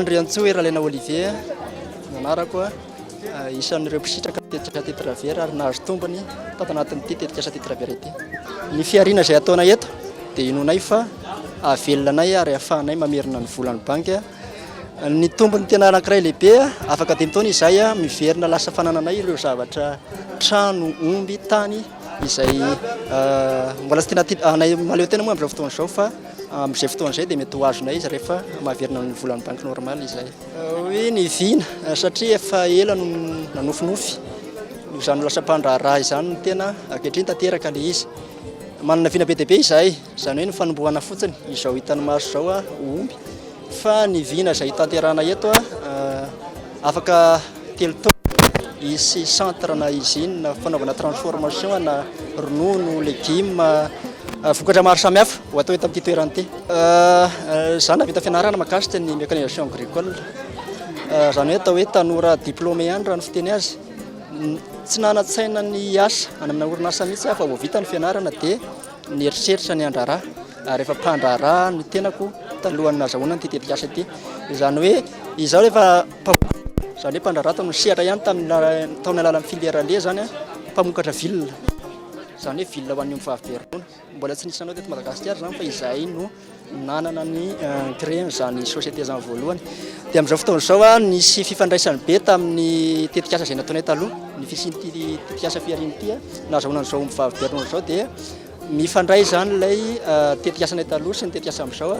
Andriantsoa Heralaina Olivier no anarako, isan'ireo mpisitraka ny tetikasa Tetravera ary nahazo tombony tato anatin'ity tetikasa Tetravera ity. Ny fihariana izay ataonay eto dia inoanay fa hahavelona anay ary hahafahanay mamerina ny volan'ny banky. Ny tombony tena anankiray lehibe, afaka dimy taona izahay miverina lasa fanananay ireo zavatra trano, omby, tany izay mbola tsy tena anay mahaleo tena moa amin'izao fotoana izao fa Amin'izay fotoana izay dia mety ho azonay izy rehefa mahaverina ny volan'ny banky normal izay. Hoe ny vina satria efa ela no nanofinofy izany ho lasa mpandraharaha izany ny tena, ankehitriny tanteraka ilay izy. Manana vina be dia be izahay, izany hoe ny fanombohana fotsiny izao hitan'ny maso izao ho omby fa ny vina izay hitanterahana eto afaka 3 taona hisy centre na usine fanaovana transformation na ronono, legioma, vokatra maro samihafa ho atao eto amin'ity toerana ity. Izaho nahavita fianarana mahakasika ny mécanisation agricole, izany hoe atao hoe tanora diplômé ihany raha ny fiteny azy. Tsy nanan-tsaina ny hiasa any amina orinasa mihitsy aho fa vao vita ny fianarana dia nieritreritra ny handraharaha ary efa mpandraharaha ny tenako talohan'ny nahazahoana an'ity tetikasa ity. Izany hoe izaho efa mpamokatra, izany hoe mpandraharaha tamin'ny sehatra ihany tamin'ny tamin'ny alalan'ny filière lait izany, mpamokatra vilona, izany hoe vilona ho an'ny ombivavy be ronono. Mbola tsy nisy nanao teto Madagasikara izany fa izahay no nanana ny créer izany société izany voalohany. Dia amin'izao fotoana izao nisy fifandraisany be tamin'ny tetikasa izay nataonay taloha, ny fisian'ity tetikasa fihariana ity, nahazahoana an'izao ombivavy be ronono izao dia mifandray izany ilay tetikasanay taloha sy ny tetikasa amin'izao.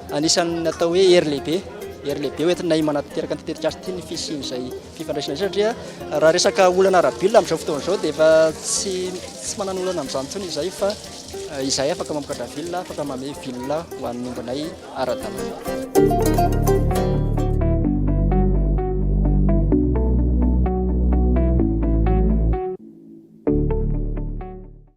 Anisan'ny atao hoe hery lehibe, hery lehibe hoentinay manatanteraka an'ity tetikasa ity ny fisian'izay fifandraisana izay satria raha resaka olana ara-bilona amin'izao fotoana izao dia efa tsy manana olana amin'izany intsony izahay fa izahay afaka mamokatra vilona, afaka mamehy vilona ho an'ny ombinay ara-dalàna.